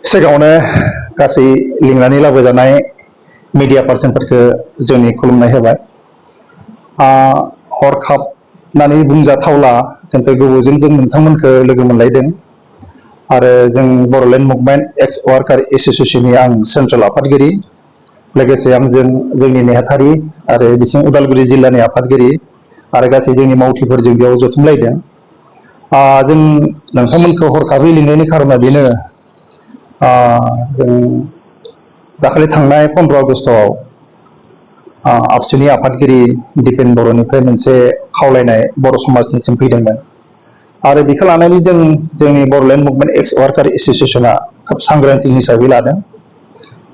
सिगाङावनो गासै लिंनानै लाबोजानाय मिडिया पार्सनफोरखौ जोंनि खुलुमनाय होबाय। हरखाब होननानै बुंजाथावला, खिन्थु गोबावजों जों नोंथांमोनखौ लोगो मोनलायदों आरो जों बड'लेण्ड मुभमेन्ट एक्स वार्कार एस'सिएशननि आं सेन्ट्रेल आफादगिरि, लोगोसे आंजों जोंनि नेहाथारि आरो बिसिं उदालगुरि जिल्लानि आफादगिरि आरो गासै जोंनि मावथिफोरजों बेयाव जथुमलायदों। जों नोंथांमोनखौ हरखाबै लिंनायनि खारना बेनो, जों दाखालि थांनाय 15 आगस्टआव आबसुनि आफादगिरि दिपेन बर'निफ्राय मोनसे खावलायनाय बर' समाजनिसिम फैदोंमोन आरो बेखौ लानानै जों जोंनि बड'लेण्ड मुभमेन्ट एक्स वार्कार एस'सिएशना खोब सांग्रांथि हिसाबै लादों।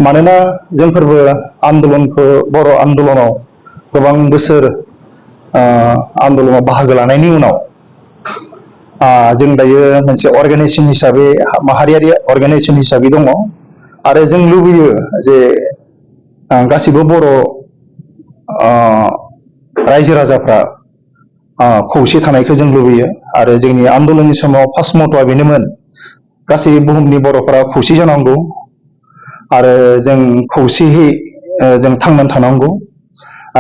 मानोना जोंफोरबो आन्दलनखौ बर' आन्दलनाव गोबां बोसोर आन्दलनाव बाहागो लानायनि उनाव जों दायो मोनसे अर्गानाइजेसन हिसाबै, माहारियारि अर्गानाइजेसन हिसाबै दङ आरो जों लुबैयो जे गासिबो बर' रायजो राजाफ्रा खौसे थानायखौ जों लुबैयो आरो जोंनि आन्दलननि समाव फार्स्ट मट'आ बेनोमोन, गासै बुहुमनि बर'फोरा खौसे जानांगौ आरो जों खौसेयै जों थांनानै थानांगौ।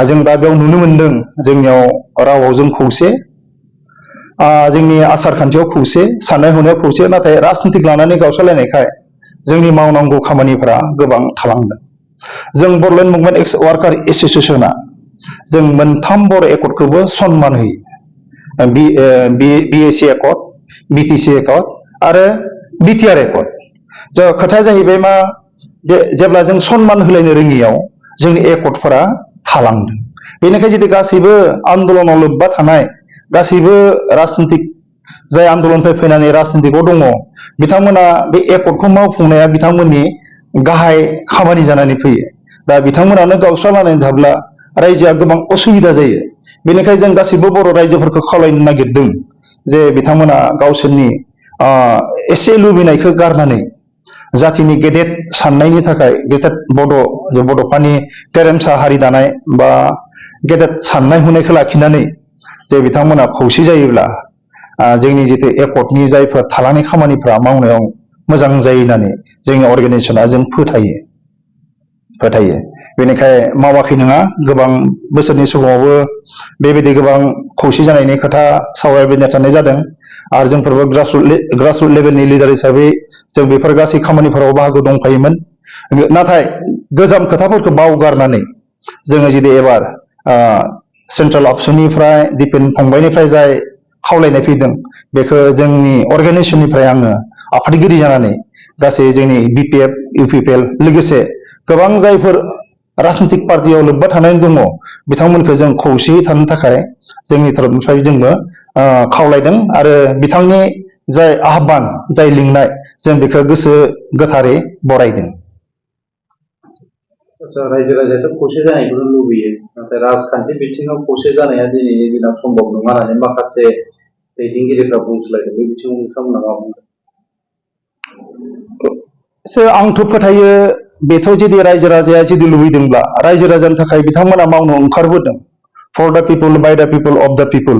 जों दा बेयाव नुनो मोनदों, जोंनियाव रावाव जों खौसे, जोंनि आसार खान्थियाव खौसे, साननाय हनायाव खौसे, नाथाय राजनितिक लानानै गावस्रालायनायखाय जोंनि मावनांगौ खामानिफोरा गोबां थालांदों। जों बड'लेण्ड मुभमेन्ट एक्स वार्कार एस'सिएशना जों मोनथाम बर' एकर्डखौबो सनमान होयो। बिएसि एकर्ड, बिटिसि एकर्ड आरो बिटिआर एकर्ड। खोथाया जाहैबाय मा, जेब्ला जों सनमान होलायनो रोङियाव जोंनि एकर्डफोरा थालांदों। बेनिखायनो जुदि गासैबो आन्दलनाव लोब्बा थानाय, गासैबो राजनितिक जाय आन्दलननिफ्राय फैनानै राजनितिकआव दङ, बिथांमोना बे एकर्डखौ मावफुंनाया बिथांमोननि गाहाय खामानि जानानै फैयो। दा बिथांमोनानो गावस्रालायनानै थाब्ला रायजोआ गोबां असुबिदा जायो। बेनिखायनो जों गासैबो बर' रायजोफोरखौ खावलायनो नागिरदों जे बिथांमोना गावसोरनि एसे लुबैनायखौ गारनानै जाथिनि गेदेर साननायनि थाखाय, गेदेर बड'फानि गेरेमसा हारि दानाय बा गेदेर साननाय हनायखौ लाखिनानै जे बिथांमोना खौसे जायोब्ला जोंनि जितु एकर्डनि जायफोर थालांनाय खामानिफ्रा मावनायाव मोजां जायो होननानै जोंनि अर्गानाइजेसना जों फोथायो। बेनिखाय मावाखै नङा, गोबां बोसोरनि समावबो बेबायदि गोबां खौसे जानायनि खोथा सावरायबाय थानाय जादों आरो जोंफोरबो ग्रासरुट लेभेलनि लिडार हिसाबै जों बेफोर गासै खामानिफोराव बाहागो दंफायोमोन। नाथाय गोजाम खोथाफोरखौ बावगारनानै जोङो जुदि एबार सेन्ट्रेल आबसुनिफ्राय दिपेन फंबायनिफ्राय जाय खावलायनाय फैदों, बेखौ जोंनि अर्गानाइजेसननिफ्राय आङो आफादगिरि जानानै गासै जोंनि बिपिएफ, इउपिपिएल लोगोसे गोबां जायफोर राजनितिक पार्टियाव लोब्बा थानानै दङ, बिथांमोनखौ जों खौसेयै थानो थाखाय जोंनि तरफनिफ्राय जोंबो खावलायदों आरो बिथांनि जाय आह्वान, जाय लिंनाय, जों बेखौ गोसो गोथारै बरायदों। रायजो राजायाथ' खौसे जानायखौनो लुबैयो, नाथाय राजखान्थि बिथिङाव खौसे जानाया दिनैनि दिनाव सम्भब नङा होननानै माखासे दैदेनगिरिफ्रा बुंसोलायदों। बे बिथिङाव नोंथांमोना मा बुंदों? आंथ' फोथायो, बेथ' जुदि रायजो राजाया जुदि लुबैदोंब्ला रायजो राजानि थाखाय बिथांमोना मावनो ओंखारबोदों, फर दा पिपल, बाय दा पिपल, अफ दा पिपल।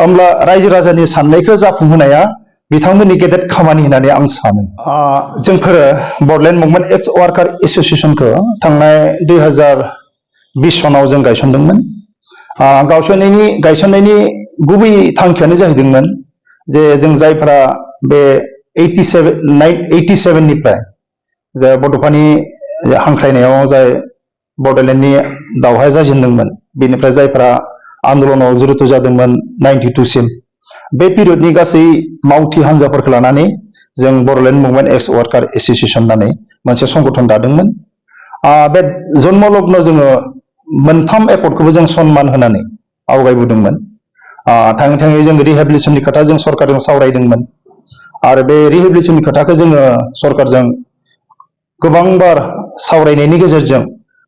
होमब्ला रायजो राजानि साननायखौ जाफुंहोनाया बिथांमोननि गेदेर खामानि होननानै आं सानो। जोंफोरो बड'लेण्ड मुभमेन्ट एक्स वार्कार एस'सिएशनखौ थांनाय 2020 सनाव जों गायसनदोंमोन। गायसननायनि गुबै थांखियानो जाहैदोंमोन जे जों जायफोरा बे 87 निफ्राय जाय बड'फानि हांख्रायनायाव जाय बड'लेण्डनि दावहाया जाजेनदोंमोन, बेनिफ्राय जायफोरा आन्दलनाव जुरित जादोंमोन 92 सिम, बे पिरियडनि गासै मावथि हान्जाफोरखौ लानानै जों बड'लेण्ड मुभमेन्ट एक्स वार्कार एस'सिएशन होननानै मोनसे संगठन दादोंमोन। बे जन्म लग्न जोङो मोनथाम एकर्डखौबो जों सनमान होनानै आवगायबोदोंमोन। थाङै थाङै जों रिहेबिलिटेसननि खोथा जों सरकारजों सावरायदोंमोन आरो बे रिहेबिलिटेसननि खोथाखौ जोङो सरकारजों गोबांबार सावरायनायनि गेजेरजों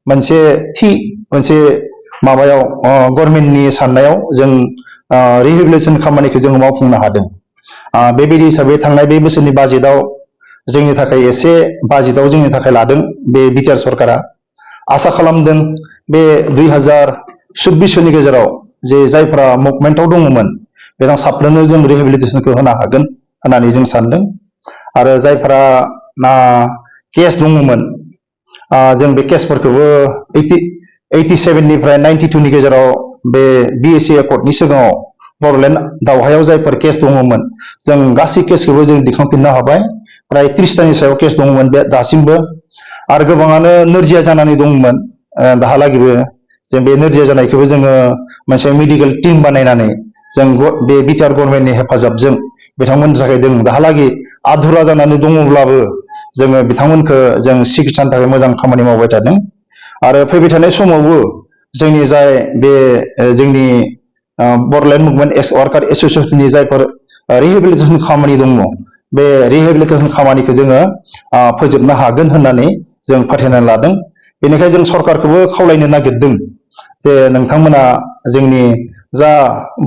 मोनसे माबायाव गभर्नमेन्टनि साननायाव जों रिहेबिलिटेसन खामानिखौ जों मावफुंनो हादों। बेबायदि हिसाबै थांनाय बे बोसोरनि बाजेटआव जोंनि थाखाय एसे बाजेटआव जोंनि थाखाय लादों बे बिटिआर सरकारा। आसा खालामदों बे 2024 गेजेराव जे जायफोरा मुभमेन्टआव दङमोन, बिथां साफ्रोमनो जों रिहेबिलिटेसनखौ होनो हागोन होननानै जों सानदों। आरो जायफोरा केस दङमोन जों बे केसफोरखौबो 87 निफ्राय 92 नि गेजेराव बे BSC एकर्डनि सिगाङाव बड'लेण्ड दावहायाव जायफोर केस दङमोन जों गासै केसखौबो जों दिखांफिननो हाबाय प्राय 30तानि सायाव केस दङमोन बे दासिमबो आरो गोबाङानो नोरजिया जानानै दंमोन दाहालागिबो जों बे नोरजिया जानायखौबो जोङो मोनसे मेडिकेल टीम बानायनानै जों बे बिटिआर गभर्नमेन्टनि हेफाजाबजों बिथांमोननि थाखाय जों दाहालागि आधुरा जानानै दङब्लाबो जोङो बिथांमोनखौ जों सिकित्सानि थाखाय मोजां खामानि मावबाय थादों आरो फैबाय थानाय समावबो जोंनि जाय बे जोंनि बड'लेण्ड मुभमेन्ट एक्स वर्कार एस'सिएशननि जायफोर रिहेबिलिटेसन खामानि दङ बे रिहेबिलिटेसन खामानिखौ जोङो फोजोबनो हागोन होननानै जों फोथायनानै लादों बेनिखायनो जों सरकारखौबो खावलायनो नागिरदों जे नोंथांमोना जोंनि जा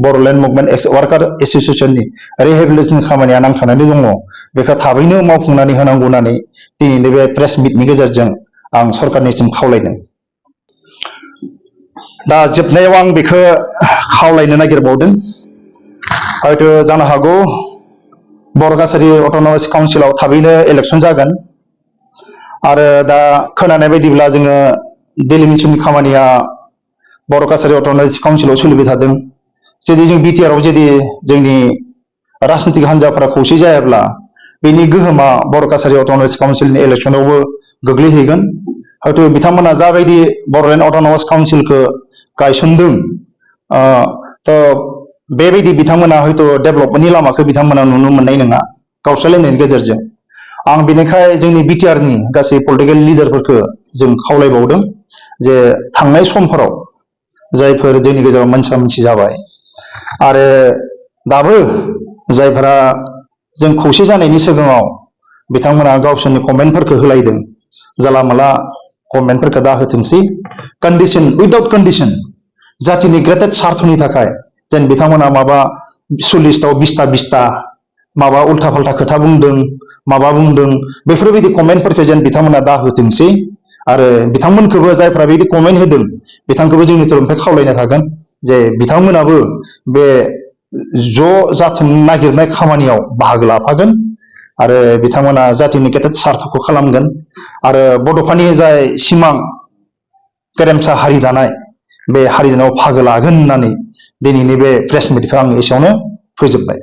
बड'लेण्ड मुभमेन्ट एक्स वर्कार एस'सिएशननि रिहेबिलिटेसन खामानिया नांथानानै दङ बेखौ थाबैनो मावफुंनानै होनांगौ होननानै दिनैनि बे प्रेस मिटनि गेजेरजों आं सरकारनिसिम खावलायदों दा जोबनायाव आं बेखौ खावलायनो नागिरबावदों हयथ' जानो हागौ बर' काछारी अट'नमास काउन्सिलाव थाबैनो इलेक्सन जागोन आरो दा खोनानाय बायदिब्ला जोङो डेलिमिटेसननि खामानिया बर' काछारी अट'नमास काउन्सिलाव सोलिबाय थादों जुदि जों बिटिआरआव जुदि जोंनि राजनितिक हान्जाफोरा खौसे जायाब्ला बेनि गोहोमा बर' काछारी अट'नमास काउन्सिलनि इलेक्सनावबो गोग्लैहैगोन हयथ' बिथांमोना जाबायदि बड'लेण्ड अट'नमास काउन्सिलखौ गायसनदों थ' बेबायदि बिथांमोना हयथ' डेभेलपमेन्टनि लामाखौ बिथांमोना नुनो मोननाय नङा गावस्रालायनायनि गेजेरजों आं बेनिखाय जोंनि बिटिआरनि गासै पलिटिकेल लिडारफोरखौ जों खावलायबावदों जे थांनाय समफोराव जायफोर जोंनि गेजेराव मोनसा मोनसि जाबाय आरो दाबो जायफोरा जों खौसे जानायनि सिगाङाव बिथांमोना गावसोरनि कमेन्टफोरखौ होलायदों जाला माला कमेन्टफोरखौ दा होथोंसै कन्डिशन उइदाउट कन्डिशन जातिनि ग्रेटेड स्वार्थनि थाखाय जेन बिथांमोना माबा 40ताव 20ता माबा उल्था फाल्था खोथा बुंदों माबा बुंदों बेफोरबायदि कमेन्टफोरखौ जेन बिथांमोना दा होथोंसै आरो बिथांमोनखौबो जायफ्रा बिदि कमेन्ट होदों बिथांखौबो जोंनि तरफनिफ्राय खावलायनाय थागोन जे बिथांमोनाबो बे ज' जाथुम नागिरनाय खामानियाव बाहागो लाफागोन आरो बिथांमोना जातिनि ग्रेटेड स्वार्थखौ खालामगोन आरो बड'फानि जाय सिमां गेरेमसा हारि दानाय बे हारि दानायाव बाहागो लागोन होननानै दिनैनि बे प्रेस मिटखौ आं एसेयावनो फोजोबबाय